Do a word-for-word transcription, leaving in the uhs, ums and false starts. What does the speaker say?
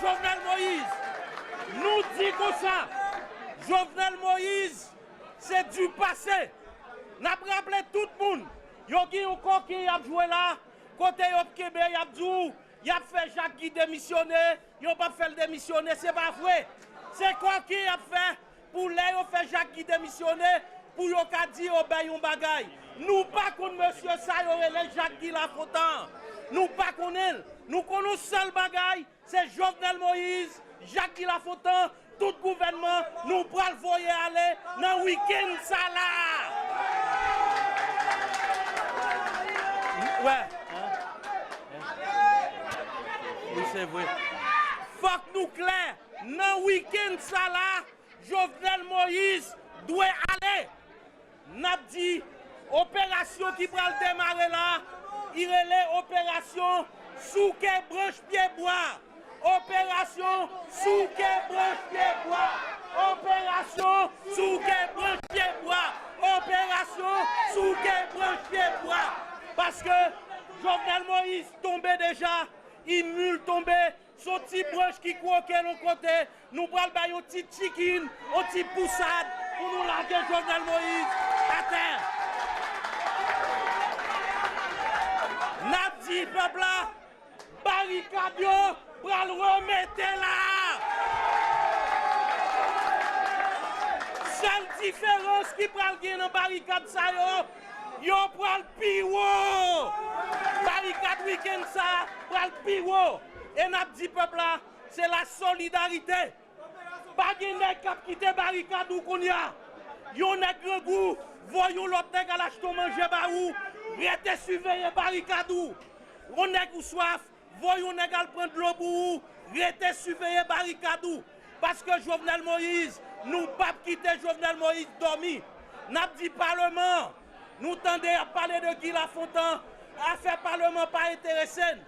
Jovenel Moïse, nou di konsa, Jovenel Moïse, se du passé. N ap raple tout moun, yo gen yon kòki y ap jwe la, kote yo kenbe, y ap di w, y ap fè Jak Guy demisyone, yo p ap fè l demisyone, se pa vre. Se kòki y ap fè pou lè yo fè Jak Guy demisyone, pou yo ka di yo bay yon bagay. Nou pa konn mesye sa yo rele Jak Guy Lafontan. Nou pa konnen l. Nou konn yon sèl bagay, se Jovenel Moïse, Jak Guy Lafontan, tout gouvènman, nou pral voye ale nan wikenn sa la. Wè. Wi, se vre. Fòk nou klè, nan wikenn sa la, Jovenel Moïse dwe ale. N ap di, operasyon ki pral demare la, i rele operasyon souke branch pye bwa. Operasyon souke branch pye bwa. Operasyon souke branch pye bwa. Operasyon souke branch pye bwa. Paske Jovenel Moïse tonbe deja, i mil tonbe, se yon ti branch ki kwoke yon kote, nou pral bay yon ti chicken, yon ti pousad pou nou lage Jovenel Moïse atè. N ap di pèp la, barikad yo pral remete la. Sèl diferans ki pral gen nan barikad sa yo, yo pral pi wo. Barikad wikenn sa pral pi wo. E n ap di pèp la, se la solidarite. Pa gen nèg k ap kite barikad ou kounye a. Yon nèg grangou, voye yon lòt nèg al achte yon manje ba ou, rete siveye barikad ou. Yon nèg ou swaf, voye yon nèg al pran dlo pou ou, rete siveye barikad ou. Paske Jovenel Moïse, nou p ap kite Jovenel Moïse dòmi. N ap di palman an, nou tande y ap pale de Guy Lafontan, afè palman an pa enterese n.